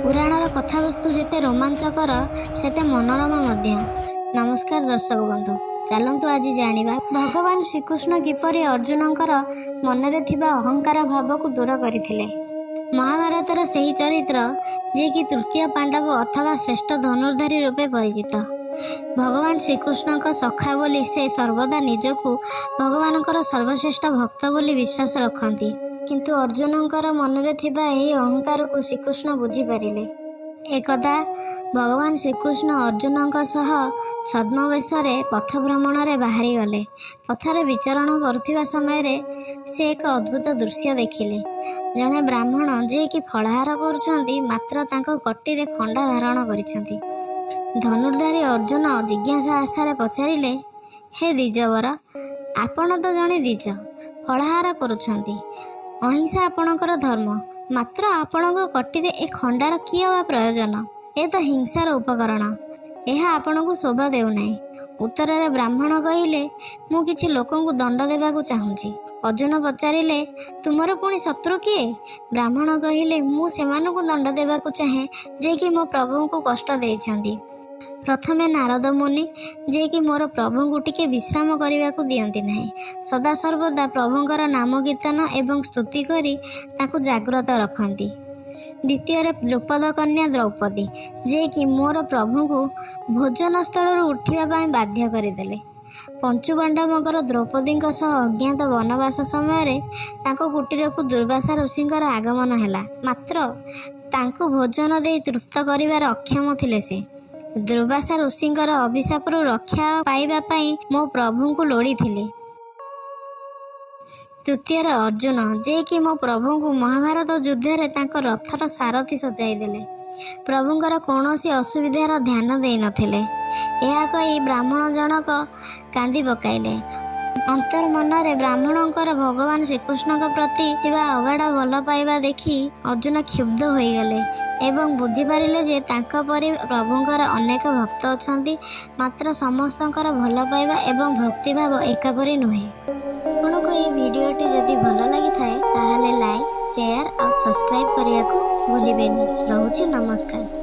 ପୁରାଣର କଥାବସ୍ତୁ ଯେତେ ରୋମାଞ୍ଚକର, ସେତେ ମନୋରମ ମଧ୍ୟ। ନମସ୍କାର ଦର୍ଶକ ବନ୍ଧୁ, ଚାଲନ୍ତୁ ଆଜି ଜାଣିବା ଭଗବାନ ଶ୍ରୀକୃଷ୍ଣ କିପରି ଅର୍ଜୁନଙ୍କର ମନରେ ଥିବା ଅହଙ୍କାର ଭାବକୁ ଦୂର କରିଥିଲେ। ମହାଭାରତର ସେହି ଚରିତ୍ର ଯିଏକି ତୃତୀୟ ପାଣ୍ଡବ ଅଥବା ଶ୍ରେଷ୍ଠ ଧନୁର୍ଦ୍ଧାରୀ ରୂପେ ପରିଚିତ। ଭଗବାନ ଶ୍ରୀକୃଷ୍ଣଙ୍କ ସଖା ବୋଲି ସେ ସର୍ବଦା ନିଜକୁ ଭଗବାନଙ୍କର ସର୍ବଶ୍ରେଷ୍ଠ ଭକ୍ତ ବୋଲି ବିଶ୍ୱାସ ରଖନ୍ତି। କିନ୍ତୁ ଅର୍ଜୁନଙ୍କର ମନରେ ଥିବା ଏହି ଅହଙ୍କାରକୁ ଶ୍ରୀକୃଷ୍ଣ ବୁଝିପାରିଲେ। ଏକଦା ଭଗବାନ ଶ୍ରୀକୃଷ୍ଣ ଅର୍ଜୁନଙ୍କ ସହ ଛଦ୍ମବେଶରେ ପଥଭ୍ରମଣରେ ବାହାରିଗଲେ। ପଥରେ ବିଚରଣ କରୁଥିବା ସମୟରେ ସେ ଏକ ଅଦ୍ଭୁତ ଦୃଶ୍ୟ ଦେଖିଲେ। ଜଣେ ବ୍ରାହ୍ମଣ ଯିଏକି ଫଳାହାର କରୁଛନ୍ତି, ମାତ୍ର ତାଙ୍କ କଟିରେ ଖଣ୍ଡା ଧାରଣ କରିଛନ୍ତି। ଧନୁର୍ଦ୍ଧାରୀ ଅର୍ଜୁନ ଜିଜ୍ଞାସା ଆଶାରେ ପଚାରିଲେ, ହେ ଦ୍ୱିଜବର, ଆପଣ ତ ଜଣେ ଦ୍ୱିଜ, ଫଳାହାର କରୁଛନ୍ତି, ଅହିଂସା ଆପଣଙ୍କର ଧର୍ମ, ମାତ୍ର ଆପଣଙ୍କ କଟିରେ ଏ ଖଣ୍ଡାର କି ଅବା ପ୍ରୟୋଜନ? ଏ ତ ହିଂସାର ଉପକରଣ, ଏହା ଆପଣଙ୍କୁ ଶୋଭା ଦେଉନାହିଁ। ଉତ୍ତରରେ ବ୍ରାହ୍ମଣ କହିଲେ, ମୁଁ କିଛି ଲୋକଙ୍କୁ ଦଣ୍ଡ ଦେବାକୁ ଚାହୁଁଛି। ଅର୍ଜୁନ ପଚାରିଲେ, ତୁମର ପୁଣି ଶତ୍ରୁ କିଏ? ବ୍ରାହ୍ମଣ କହିଲେ, ମୁଁ ସେମାନଙ୍କୁ ଦଣ୍ଡ ଦେବାକୁ ଚାହେଁ ଯିଏକି ମୋ ପ୍ରଭୁଙ୍କୁ କଷ୍ଟ ଦେଇଛନ୍ତି। ପ୍ରଥମେ ନାରଦ ମୁନି, ଯିଏକି ମୋର ପ୍ରଭୁଙ୍କୁ ଟିକେ ବିଶ୍ରାମ କରିବାକୁ ଦିଅନ୍ତି ନାହିଁ, ସଦାସର୍ବଦା ପ୍ରଭୁଙ୍କର ନାମ କୀର୍ତ୍ତନ ଏବଂ ସ୍ତୁତି କରି ତାଙ୍କୁ ଜାଗ୍ରତ ରଖନ୍ତି। ଦ୍ୱିତୀୟରେ ଦ୍ରୁପଦ କନ୍ୟା ଦ୍ରୌପଦୀ, ଯିଏକି ମୋର ପ୍ରଭୁଙ୍କୁ ଭୋଜନ ସ୍ଥଳରୁ ଉଠିବା ପାଇଁ ବାଧ୍ୟ କରିଦେଲେ। ପଞ୍ଚୁପାଣ୍ଡବଙ୍କର ଦ୍ରୌପଦୀଙ୍କ ସହ ଅଜ୍ଞାତ ବନବାସ ସମୟରେ ତାଙ୍କ କୁଟୀରକୁ ଦୁର୍ବାସା ଋଷିଙ୍କର ଆଗମନ ହେଲା, ମାତ୍ର ତାଙ୍କୁ ଭୋଜନ ଦେଇ ତୃପ୍ତ କରିବାର ଅକ୍ଷମ ଥିଲେ ସେ। ଦୁର୍ବାସା ଋଷିଙ୍କର ଅଭିଶାପରୁ ରକ୍ଷା ପାଇବା ପାଇଁ ମୋ ପ୍ରଭୁଙ୍କୁ ଲୋଡ଼ିଥିଲେ। ତୃତୀୟରେ ଅର୍ଜୁନ, ଯିଏକି ମୋ ପ୍ରଭୁଙ୍କୁ ମହାଭାରତ ଯୁଦ୍ଧରେ ତାଙ୍କ ରଥର ସାରଥି ସଜାଇଦେଲେ, ପ୍ରଭୁଙ୍କର କୌଣସି ଅସୁବିଧାର ଧ୍ୟାନ ଦେଇନଥିଲେ। ଏହା କହି ବ୍ରାହ୍ମଣ ଜଣକ କାନ୍ଦି ପକାଇଲେ। ଅନ୍ତର୍ମନରେ ବ୍ରାହ୍ମଣଙ୍କର ଭଗବାନ ଶ୍ରୀକୃଷ୍ଣଙ୍କ ପ୍ରତି ଥିବା ଅଗାଢ଼ ଭଲ ପାଇବା ଦେଖି ଅର୍ଜୁନ କ୍ଷୁବ୍ଧ ହୋଇଗଲେ ଏବଂ ବୁଝିପାରିଲେ ଯେ ତାଙ୍କ ପରି ପ୍ରଭୁଙ୍କର ଅନେକ ଭକ୍ତ ଅଛନ୍ତି, ମାତ୍ର ସମସ୍ତଙ୍କର ଭଲ ପାଇବା ଏବଂ ଭକ୍ତିଭାବ ଏକାପରି ନୁହେଁ। ଆପଣଙ୍କୁ ଏହି ଭିଡ଼ିଓଟି ଯଦି ଭଲ ଲାଗିଥାଏ, ତାହେଲେ ଲାଇକ୍, ସେୟାର ଆଉ ସବସ୍କ୍ରାଇବ୍ କରିବାକୁ ଭୁଲିବେନି। ରହୁଛି, ନମସ୍କାର।